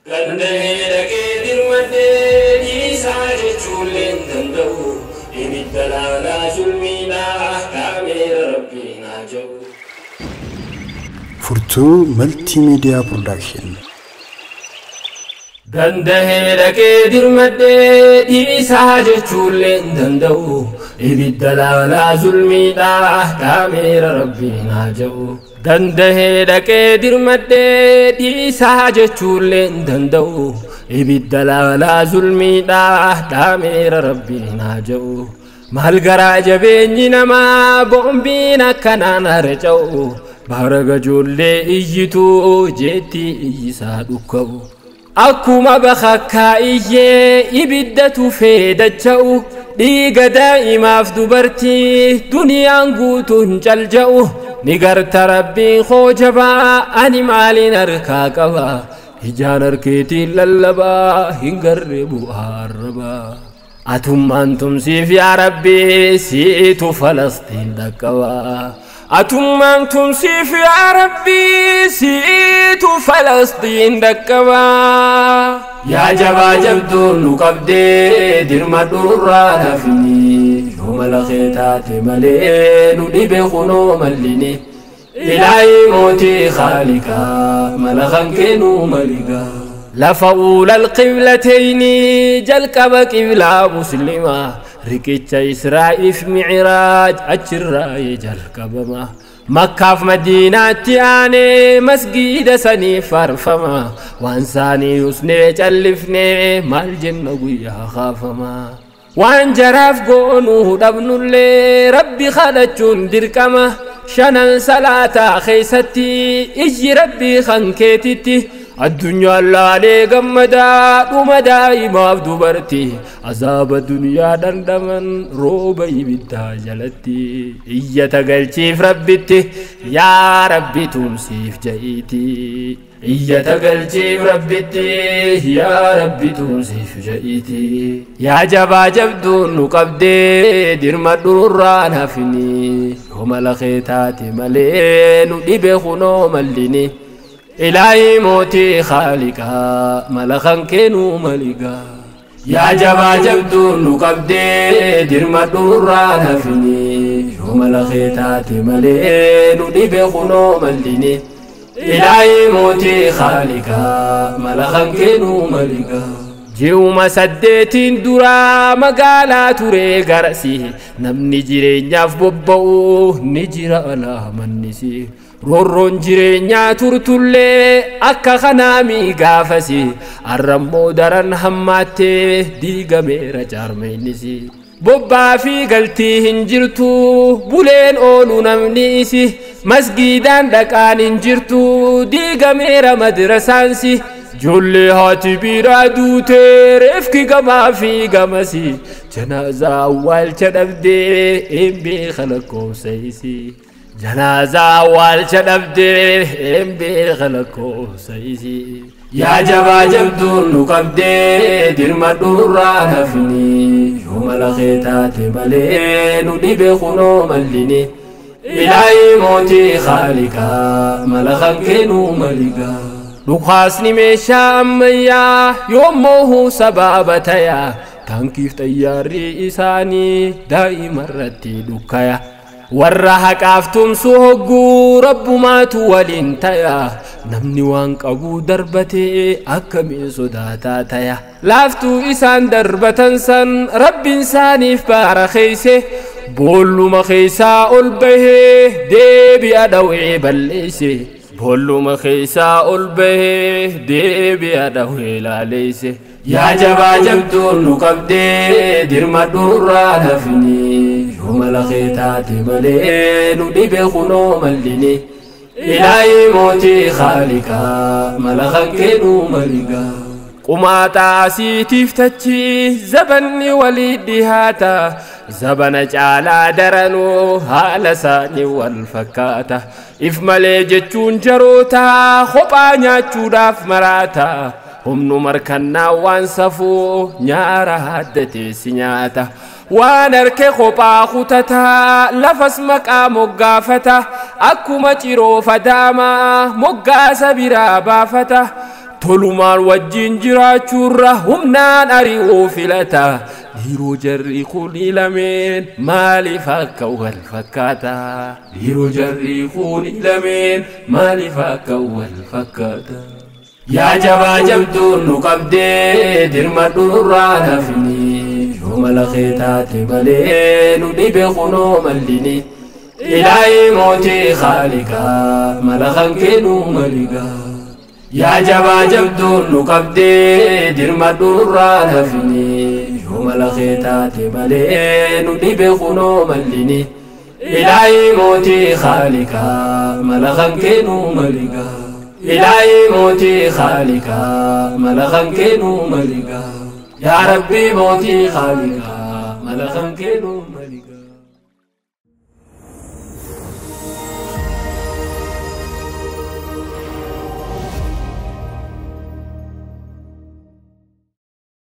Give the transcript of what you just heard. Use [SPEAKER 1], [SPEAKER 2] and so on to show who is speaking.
[SPEAKER 1] Danda'ee dhaqee dirmadhee dhiisaa jechuullee hin danda'u. Ibidda laalaa zulmiidhaa dhaameera rabbiin haa ja'u.
[SPEAKER 2] Furtuu Multimedia Production.
[SPEAKER 1] Danda'ee dhaqee dirmadhee dhiisaa jechuullee hin danda'u. Ibidda laalaa zulmiidhaa dhaameera rabbiin haa ja'u. Danda'ee dhaqee dirmadhee dhiisaa jechuullee hin danda'u. Ibidda laalaa zulmiidhaa dhaameera rabbiin haa ja'u. Maal garaa jabeenyi namaa boombiin akkanaan harca'u. Baaraga ijoollee iyyitu jeetti iyyisaa dhukka'u. Akkuma bakakkaa iyyee ibidda tufee dacha'u. Dhiiga daa'imaaf dubartii duniyaan guutuun calja'u. Ni garta rabbiin koo jabaa ani maaliin harkaa qaba. Ijaan harkeetiin lallabaa hin garree bu'aa arrabaa. Atummaan tumsiif yaa Rabbi siitu Falastiin dhaqqaba. Atummaan tumsiif yaa Rabbi siitu Falastiin dhaqqaba. Yaa jabaa jabduun nu qabdee dirma dhurraa lafini. Yoo mala kee taate malee nu dhibe kunoo mallini. Ilaahi mootii Khaaliqaa mala kan kennuu maligaa. Lafa uulal qiblateyni jalqaba qiblaa muslimaa. Riqicha Israa'iif Micraaj achirraa jalqabama. Makkaaf Madiinaatti aanee masgiida saniif faarfama. Waan saanii usnee callifnee maal jenna guyyaa kaafama. Waan jaraaf goonuu dhabnullee rabbi kadhachuun dirqama. Shanan salaataa keessatti ijji rabbii kan keetitti. Addunyaan laalee gammadaa dhuma daa'imaaf dubartii. Azaaba duniyaa dhandhaman rooba ibiddaa jalatti. Iyyata galchiif rabbitti yaa rabbi tumsiif ja'iiti. Iyyata galchiif rabbitti yaa rabbi tumsiif ja'iiti. Yaa jabaa jabduun nu qabdee dirma dhurraan hafini. Yoo mala kee taate malee nu dhibe kunoo mallini. Ilaahi mootii Khaaliqaa mala kan kennuu maligaa. Yaa jabaa jabduun nu qabdee dirma dhurraan hafini. Yoo mala kee taate malee nu dhibe kunoo mallini. Ilaahi mootii Khaaliqaa mala kan kennuu maligaa. Ji'uma 8 duraa magaalaa ture garasi. Namni jireenyaaf bobba'u ni jira alaa mannisi. Roorroon jireenyaa turtullee akka kanaami gaafasi. Arrammoo daran hammaattee diigameera jaarmeenisi. Bobbaa fi galtii hin jirtu buleen oolu namni isi. Masgiidaan dhaqaan hin jirtu diigameera madrasaansi. Ijoollee haati biraa duutee reefki gamaa fi gamasi. Janaazaa awwaalcha dhabdee hin beeka lakkoofsa isi. Janaazaa awwaalcha dhabdee hin beeka lakkoofsa isi. Yaa jabaa jabduun nu qabdee dirma dhurraan hafini. Yoo mala kee taate malee nu dhibe kunoo mallini. Ilaahi mootii Khaaliqaa mala kan kennuu maligaa. Dhukaasni meeshaa ammayyaa yommuu sababa tayaa. Taankiif xayyaarri isaanii daa'ima irratti dhukkaya. Warra haqaaf tumsu hogguu rabbumaatu waliin taya. Namni waan qabu darbatee akkamiin sodaataa taya. Laaftuu isaan darbatan san rabbiin isaaniif baara keeyse. Boolluma keessaa ol bahee deebi'a dhawee balleeyse. Boolluma keessaa ol bahee deebi'a dhawee laaleeyse. Yaa jabaa jabduun nu qabdee dirma dhurraan hafini. Yoo mala kee taate malee nu dhibe kunoo mallini. Ilaahi mootii Khaaliqaa mala kan kennuu maligaa. Qumaaxaa asiitiif tachi zabanni walii dhihaata. Zabana caalaa daranuu haala isaanii wal fakkaata. If malee jechuun jaroota kophaa nyaachuudhaaf maraata. Humnu markannaa waan safuu nyaara haddatee si nyaata. Waan harke kophaa kutataa lafas maqaa moggaafata. Akkuma ciroo fadaamaa moggaasa biraa baafata. Tolumaan wajjin jiraachuurra humnaan ari'uu filata. Dhiiroo jarri kuni lameen maaliif akka wal fakkaata? Dhiiroo jarri kuni lameen maaliif akka wal fakkaata? Yaa jabaa jabduun nu qabdee dirmadhu nurraa nafni. Yoo mala kee taate malee nu dhibe kunoo mallini. Ilaahi mootii Khaaliqaa mala kan kennu maligaa. Yaa jabaa jabduun nu qabdee dirmadhu nurraa nafni. Yoo mala kee taate malee nu dhibe kunoo mallini. Ilaahi mootii Khaaliqaa mala kan kennu maligaa. Ilaahi mootii Khaaliqaa mala kan kennu maligaa. Yaa Rabbi mootii Khaaliqaa mala kan kennu.